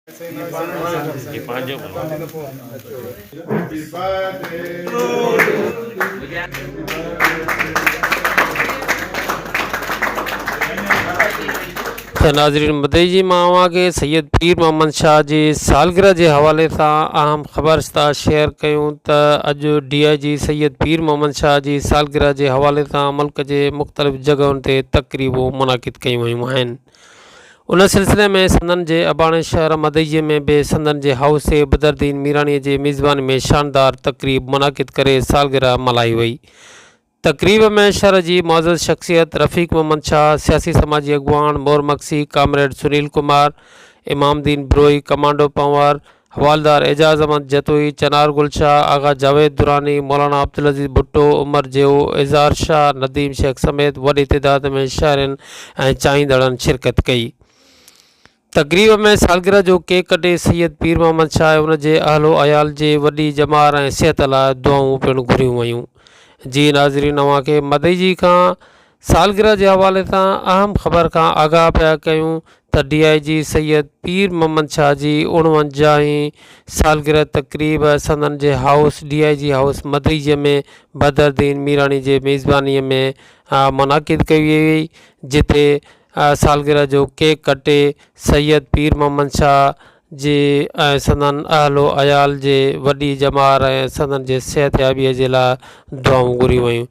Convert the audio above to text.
ته ناظرين مدئي جي مان اوهان کي سيد پير محمد شاهه جي سالگرهه جي حوالي سان اهم خبر ٿا شيئر ڪيون ته اڄ ڊي I جي سيد پير محمد شاهه جي سالگرهه جي حوالي سان ملڪ جي مختلف جڳهن تي تقريبون منعقد ڪيون ويون آهن ان سلسلي ۾ سندن جي اباڻي شهر مدئجي ۾ به سندن جي هائوس تي بدرالدين ميراڻي جي ميزباني ۾ شاندار تقريب منعقد ڪري سالگرهه ملهائي وئي. تقريب ۾ شھر جي معزز شخصيت رفيق محمد شاهه، سياسي سماجي اڳواڻ مور مگسي، ڪامريڊ سنيل ڪمار، امام دين بروهي، ڪمانڊو پنهوار، حوالدار اعجاز احمد جتوئي، چنار گل شاهه، آغا جاويد دراني، مولانا عبدالعزيز ڀٽو، عمر جيئو، اظهار شاهه، نديم شيخ سميت وڏي تعداد ۾ شهرين ۽ چاهيندڙن شرڪت ڪئي. تقريب ۾ سالگرهه جو ڪيڪ ڪٽي سيد پير محمد شاهه ۽ ان جي اهل و عيال جي وڏي ڄمار ۽ صحت لاء دعائون پڻ گهريون ويون. جي ناظرين اوهان کي مدئجي کان سالگرهه جي حوالي سان اهم خبر کان آگاهه پيا ڪيون ته ڊي I جي سيد پير محمد شاهه جي اڻونجاهين سالگرهه تقريب سندن جي house D I G house Madeji ۾ Badruddin Mirani جي ميزباني ۾ منعقد ڪئي وئي جتي سالگرهه جو ڪيڪ ڪٽي سيد پير محمد شاهه جي ۽ سندن اهل و عيال جي وڏي ڄمار ۽ سندن جي صحتيابي جي لاء دعائون گهريون ويون.